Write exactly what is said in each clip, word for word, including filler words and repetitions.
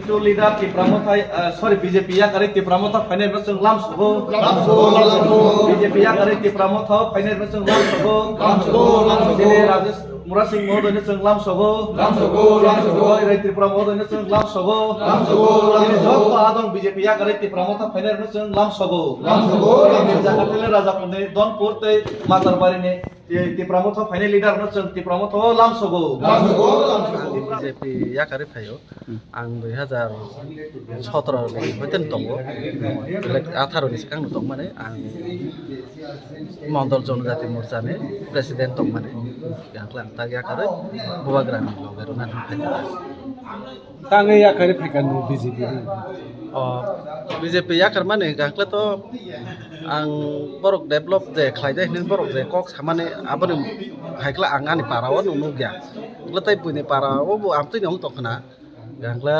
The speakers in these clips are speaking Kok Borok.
Leader Tipra Motha, ah, sorry, B J P yakarwi Tipra Motha phainai rwno chwng lam sogo. Lam sogo, lam sogo. B J P yakarwi Tipra Motha phainai rwno chwng lam sogo. Lam sogo, lam sogo. Chini Rajesh Murasing Mohodoino chwng lam sogo. Lam sogo, lam sogo. Rai Tripura Mohodoino chwng lam sogo. Lam sogo, lam sogo. Chini joto adong B J P yakarwi Tipra Motha phainai rwno chwng lam sogo. Lam sogo, lam sogo. Chini Jakarta le Rajapundi, Donpur tei Matarbarini Ti-, Tipra Motha phainai leader no chwng Tipra Motha o lam sogo. Lam sogo, lam sogo. B J P yakarwi phaio. Hmm. Ang dui hazar sotoro ni hoiten tongo. Belai atharo ni swkang no tongmani ang Mondol Jonojati Morcha ni president tongmani. Yang klang tak yakarwi Bubagra ni loge rwna phai. Tangwi yakarwi phaikha nwng B J P ni? O, B J P yakarmani hwnkha hwnkhe to ang borok develop je khlaide hinwi borok je kok samani aboni haikhe ang ani para o nwng nukya. Hwnkhe tei buini para o bo amtwini wng tongkhna. Hwnkhe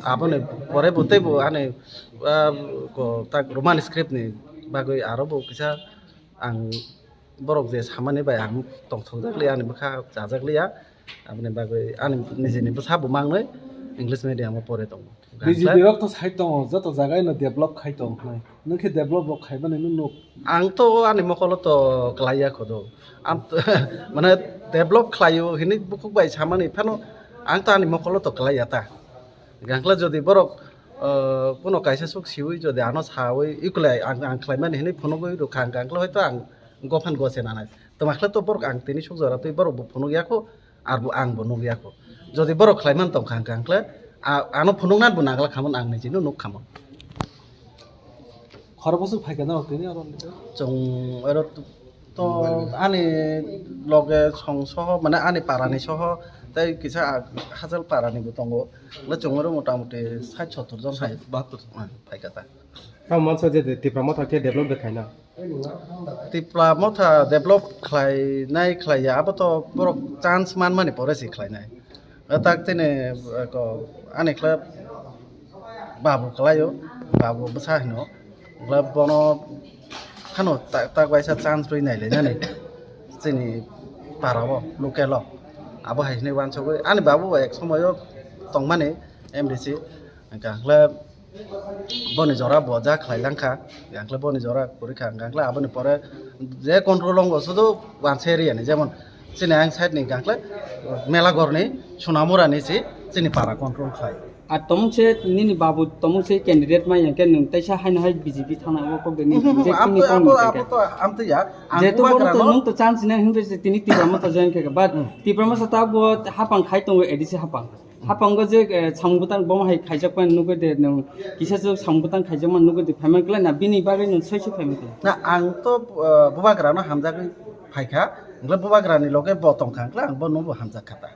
aboni pore bo tei bo ani, ah, ko tak Roman script ni bagwi aro bo kisa ang borok je samani bai ang tongthokjak liya, ani bwkha chajak liya, aboni bagwi ani nijini bwsa bo mangnwi English medium o pore tongo. B J P rok to sai tongo, joto jaga ino develop khai tong khnai. Nwng khe develop rok khaimani nwng nuk. Ang to ani mokolo to klaiya khodo. Ang to, mane develop khlaio hinwi bukhuk bai samani phano ang to ani mokolo to klaiya ta. Gangla jodi borok, eh, kuno kaisa suk siwi jodi ano sawi ikulai ang, ang khlaimani hinwi phunugwi rwkha ang gangla hoito ang gophan gose nanai. Twmakhle to borok ang tini suk jora twi borok bo phunuk yakho, arbo ang bo nuk yakho. Jodi borok khlaiman tongkha hwnkha hwnkhe a-, ano phunukna bo nagla khamon ang nijino nuk khamon. Khorokboswk phaikha norok tini oro? Chwng oro t-, to ani loge song soho, mane ani parani soho, tei kisa a-, hachal parani bo tongo. Le chwng oro motamuti sait sottor jon hai. Bahattor. Ah, phaikha ta. Tamo mansa je Tipra Motha khe develop de khaina. Tipra Motha develop khlainai khlaiya, abo to borok chance manmani pore se khlainai. Tak tini, eh, ko, ani khlai babu khlaio, babu bwsa hino. Khlai bono phano ta-, tak waisa chance rwi nai lainani chini para o, local o. Abo hai hinwi uansugwi ani babu bo ek somoio tongmani M D C. Hwnkha hwnkhe boni jora bo ja khlai langkha, hwnkhe boni jora kwrwi kha, hwnkhe aboni pore je control o sudu uansa area ni, jemon chini ang side ni hwnkhe Melagor ni Sonamura ni si chini para control khlai. Ar tomung se nini babu tomung se candidate ma yang khe nwng teisa haino hai B J P thana o kok de ni Mhm, je abo chini to, tong abo, ni abo to, am to ya, ang jehetu bubagra bono to no. Nwng to chance nai hwnwi se tini Tipra Motha join khe, but Hmm. Tipra Motha ta bo hapang khai tongo A D C hapang. Haphango je, eh, samung bwtang bomo hai khaijakmani nugwi de, nwng kisa se samung bwtang khaijakmani nugwi de, phaiman kwlai na, bini bagwi nwng soi soi phaiman kwlai. Na, ang to, eh, bubagrano hamjagwi phaikha, hwnkhe bubagrani loge bo tongkha, hwnkhe ang bono bo hamjak kha ta.